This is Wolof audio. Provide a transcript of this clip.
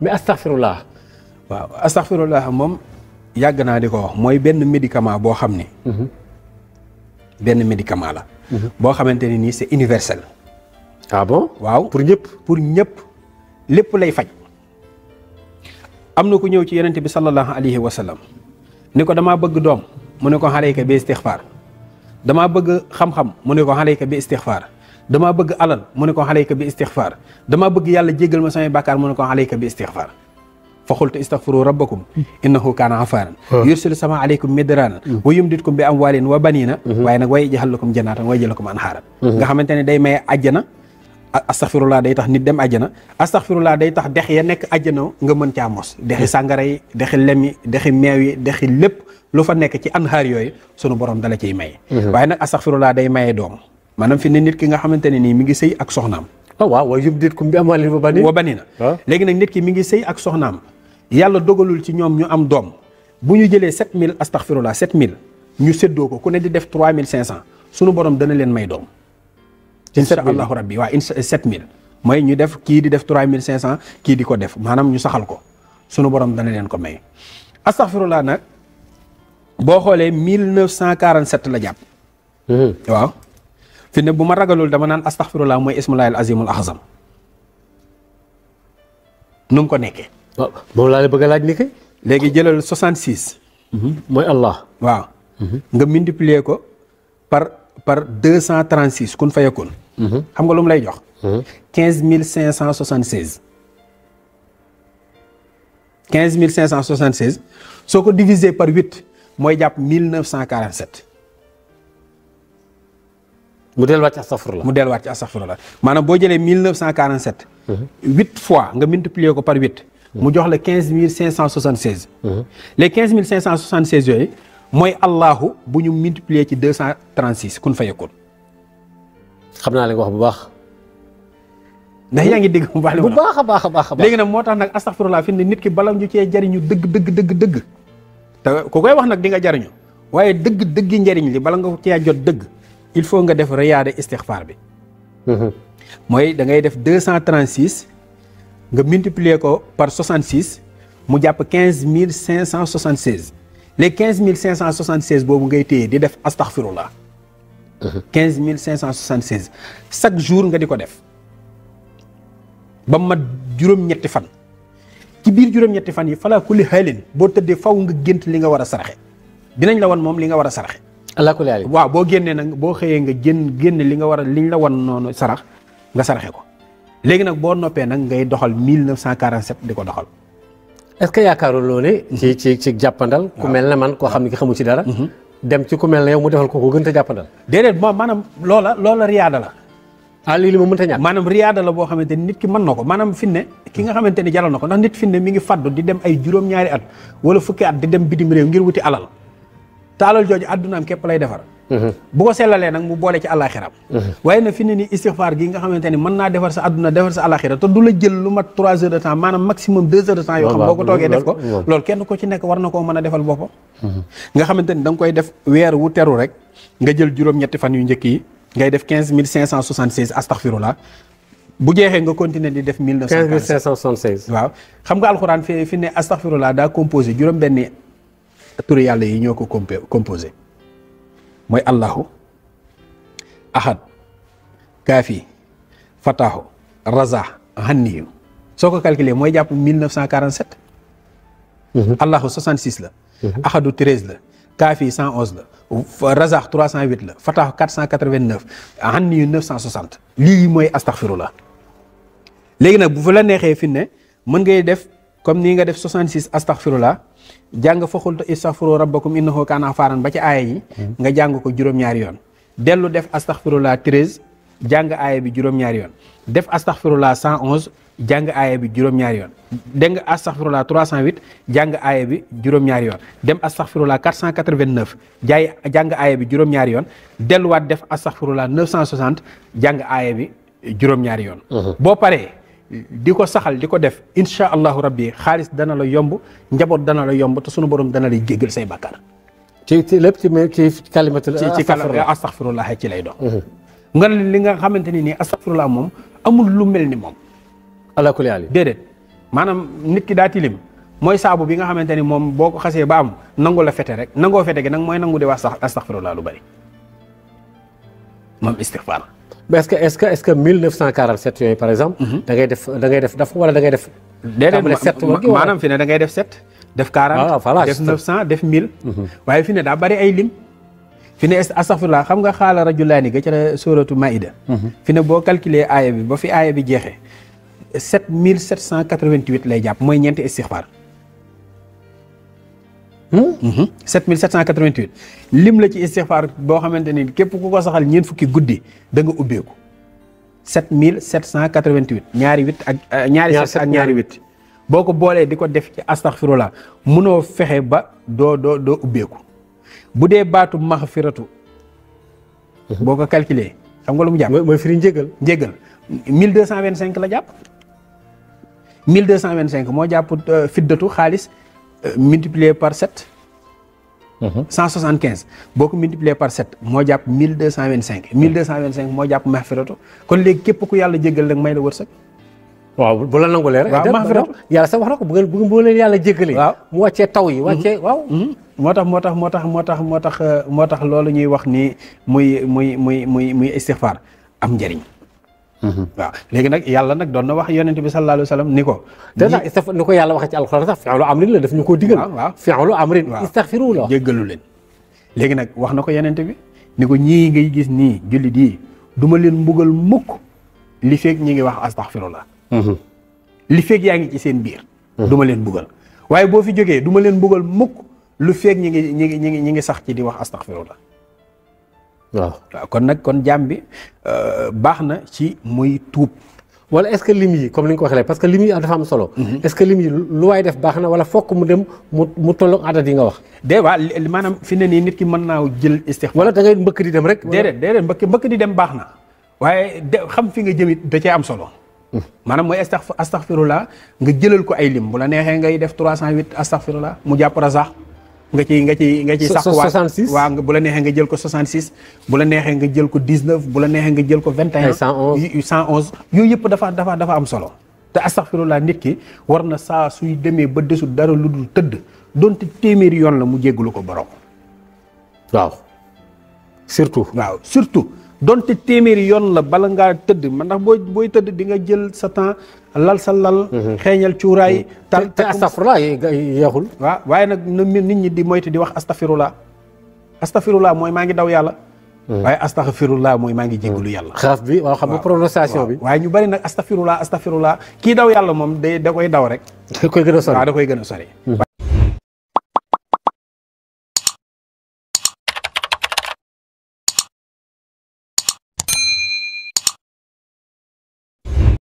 mais astaghfirullah. waaw astaghfirullah moom yàgg naa di ko wax mooy benn médicament boo xam ni. benn médicament la. boo xamante ne nii c'est universel. ah bon waaw pour ñëpp. pour ñëpp lépp lay faj. am na ku ñëw ci yonent bi sallallahu alayhi wa sallam ni ko damaa bëgg doom mu ne ko alayka bi istixfaar damaa bëgg xam-xam mu ne ko alayka bi istixfaar damaa bëgg alal mu ne ko alayka bi istixfaar damaa bëgg yàlla jéggal ma samay bàkkaar mu ne ko alayka bi istixfaar fa xultu istaghfiru rabbakum innahu kaana ghafaaran yursilu sama aleykum midraaran wa yumditkum bi amwaalin wa baniina waaye nag way yaj'al lakum jannaatan wa yaj'al lakum anhaaran nga xamante ne day maye àjjana astaghfirullah day tax nit dem àjjana astaghfirullah day tax dex ya nekk àjjana nga mën caa mos dexi sàngara yi dexi lem yi dexi meew yi dexi lépp lu fa nekk ci anhaar yooyu sunu borom dala ciy maye waaye nag astaghfirullah day maye doom maanaam fi ne nit ki nga xamante ne nii mi ngi sëy ak soxnaam waaw wa yumditkum bi amwaalin wa baniina léegi nag nit ki mi ngi sëy ak soxnaam yàlla dogalul ci ñoom ñu am doom bu ñu jëlee 7000 astaghfirullah 7000 ñu séddoo ko ku ne di def 3500 sunu borom dana leen may doom. insha allahu rabbi waaw 7000 mooy ñu def kii di def 3500 kii di ko def maanaam ñu saxal ko sunu borom dana leen ko may. astaghfirullah nag boo xoolee 1947 la jàpp. waaw fi ne bu ma ragalul dama naan astaghfirullah mooy ismullahil azimul ahzam nu mu ko nekkee. waaw moom laa la bëgg a laaj ni kay. léegi jëlal 66. mooy Allah. waaw. nga multiplier ko par 236 kun fayakun. xam nga lu mu lay jox. 15576. 15576 soo ko diviser par 8 mooy jàpp 1947. mu delluwaat ci astaghfirullah. mu delluwaat ci astaghfirullah maanaam boo jëlee 1947. 8 fois nga multiplier ko par 8. mu jox la 15576. les 15576 yooyu mooy Allahu bu ñu multiplier ci 236 kun fayakun. xam naa li nga wax bu baax. ndax yaa ngi dégg bu baax. bu baax a baax a baax. léegi nag moo tax nag astaghfirullah fi ne nit ki bala ñu cee jariñu dëgg. te ku koy wax nag di nga jariñu waaye dëggi njariñ li bala nga cee jot dëgg il faut nga def riyaada istighfar bi. mooy da ngay def 236. nga multiplier ko par 66 mu jàpp 15576 les 15576 boobu ngay téye di def astaghfirullah 15576 chaque jour nga di ko def ba mat juróom-ñetti fan ci biir juróom-ñetti fan yi falaa kulli xaalin boo tëddee faw nga gént li nga war a saraxe dinañ la wan moom li nga war a saraxe. allah kulli xaalin waaw boo génnee nag boo xëyee nga génn li nga war a liñ la wan noonu sarax nga saraxe ko. léegi nag boo noppee nag ngay doxal 1947 di ko doxal. est-ce que yaakaaruloo ne. ci jàppandal. ku mel ne man koo xam ne ki xamu ci dara. dem ci ku mel ne yow mu defal ko gën a jàppandal. déedéet moom maanaam loola riyaada la. ah lii li ma mënta ñàkk. maanaam riyaada la boo xamante ni nit ki mën na ko maanaam fi ne ki nga xamante ni jaral na ko ndax nit fi ne mi ngi faddu di dem ay juróom-ñaari at wala fukki at di dem bitim réew ngir wuti alal te alal jooju àddunaam képp lay defar. bu ko sellalee nag mu boole ci àllaaxiram waaye nag fi ne ni istighfar gi nga xamante ni mën naa defar sa àdduna defar sa àllaaxira te du la jël lu mat 3 heures de temps maanaam maximum 2 heures de temps yoo xam boo ko toogee def ko loolu kenn ko ci nekk war na koo mën a defal boppam nga xamante ni da nga koy def weer wu teru rek nga jël juróom-ñetti fan yu njëkk yi ngay def 15576 astaghfirullah bu jeexee nga continuer di def 15576 waaw xam nga alxuraan fi ne astaghfirullah daa composé juróom-benni turu yàlla yi ñoo ko composé mooy allahu ahad kaafi fataahu raza hanniyu soo ko calculé mooy jàpp 1947 allahu 66 la ahadu 13 la kaafi 111 la raza 308 la fataahu 489 hanniyu 960 lii mooy astaghfirullah léegi nag bu fa la neexee fi ne mën ngay def comme nii nga def 66 astaghfirullah jàng fa xultu istaghfiru rabbakum innahu kaana ghafaaran ba ci aaya yi nga jàng ko juróom-ñaari yoon dellu def astaghfirullah 13 jàng aaya bi juróom-ñaari yoon def astaghfirullah 111 jàng aaya bi juróom-ñaari yoon dégg nga astaghfirullah 308 jàng aaya bi juróom-ñaari yoon dem astaghfirullah 489 jàng aaya bi juróom-ñaari yoon delluwaat def astaghfirullah 960 jàng aaya bi juróom-ñaari yoon boo paree di ko saxal di ko def insha allahu rabbi xaalis dana la yomb njaboot dana la yomb te sunu borom dana lay jéggal say bàkkaar. ci lépp ci kalimatul astaghfirullah ci lay doon. nga li nga xamante ni nii astaghfirullah moom amul lu mel ni moom. ala kulli haal déedéet maanaam nit ki daa tilim mooy saabu bi nga xamante ni moom boo ko xasee ba am nangu la fete rek nangoo fete gi nag mooy nangu di wax astaghfirullah lu bari moom istighfar. mais est-ce que 1947 yooyu par exemple. da ngay def dafa wala da ngay def. déedéet maanaam fi ne da ngay def 7. def 40 def 900 def 1000. waaye fi ne daa bari ay lim. fi ne astaghfirullah xam nga xaala rajulaani ga ca la suratu Maïda. fi ne boo calculer aaya bi ba fi aaya bi jeexee 7788 lay jàpp mooy ñeenti istighfar. 7788 lim la ci istighfar boo xamante ni képp ku ko saxal ñeent fukki guddi da nga ubbeeku 7788 ñaari 8 ak ñaari 7 ak ñaari 8 boo ko boolee di ko def ci astaghfirullah munoo fexe ba doo ubbeeku bu dee baatu maxfiratu boo ko calculer xam nga lu mu jàpp mooy firi njéggal 1225 la jàpp 1225 moo jàpp fiddatu xaalis multiplié par 7. 175 boo ko multiplié par 7 moo jàpp 1225. 1225 moo jàpp maxfiratu kon léegi képp ku yàlla jéggal rek may la wërsëg. waaw bu la nangulee rek. waaw maxfiratu yàlla sax wax na ko bu leen yàlla jéggalee. waaw mu wàccee taw yi wàccee waaw. moo tax loolu ñuy wax ni muy istighfar am njëriñ. waaw léegi nag yàlla nag doon na wax yonent bi sallallahu alayhi wa sallam ni ko. ni ko yàlla waxee ci alxuraan sax fi'lu amrin la daf ñu koo digal. waaw fi'lu amrin istaghfiru la jéggalu leen. léegi nag wax na ko yonent bi ni ko ñii ngay gis nii jullit yi du ma leen mbugal mukk li feeg ñi ngi wax astaghfirullah. li feeg yaa ngi ci seen biir. du ma leen mbugal waaye boo fi jógee du ma leen mbugal mukk lu feeg ñi ngi sax ci di wax astaghfirullah. waaw kon nag kon jaam bi baax na ci muy tuub. wala est-ce que lim yi comme li nga ko waxee parce que lim yi dafa am solo. est-ce que lim yi lu waay def baax na wala fokk mu dem mu tolloog adat yi nga wax. déedéet maanaam fi ne nii nit ki mën naa jël istighfar. wala da ngay mbëkk di dem rek. déedéet mbëkk di dem baax na. waaye xam fi nga jëmit da cee am solo. maanaam mooy astaghfirullah nga jëlal ko ay lim bu la neexee ngay def 308 astaghfirullah mu jàpp rasax. nga ci sax 66 waaw bu la neexee nga jël ko 66 bu la neexee nga jël ko 19 bu la neexee nga jël ko 21 111 yooyu yëpp dafa am solo te astaghfirullah nit ki war na saa suy demee ba desul dara lu dul tëdd donte téeméeri yoon la mu jéggalu ko borom. waaw surtout donte téeméeri yoon la bala ngaa tëdd man ndax booy tëdd di nga jël sa temps lal sa lal. xeeñal cuuraay. te astaghfirullah yeexul. waaw waaye nag nit ñi di moytu di wax astaghfirullah mooy maa ngi daw yàlla. waaye astaghfirullah mooy maa ngi jéggalu yàlla. xaaf bi waaw xam nga prononciation bi. waaye ñu bari nag astaghfirullah kii daw yàlla moom da koy daw rek. da koy gën a sori waaw da koy gën a sori.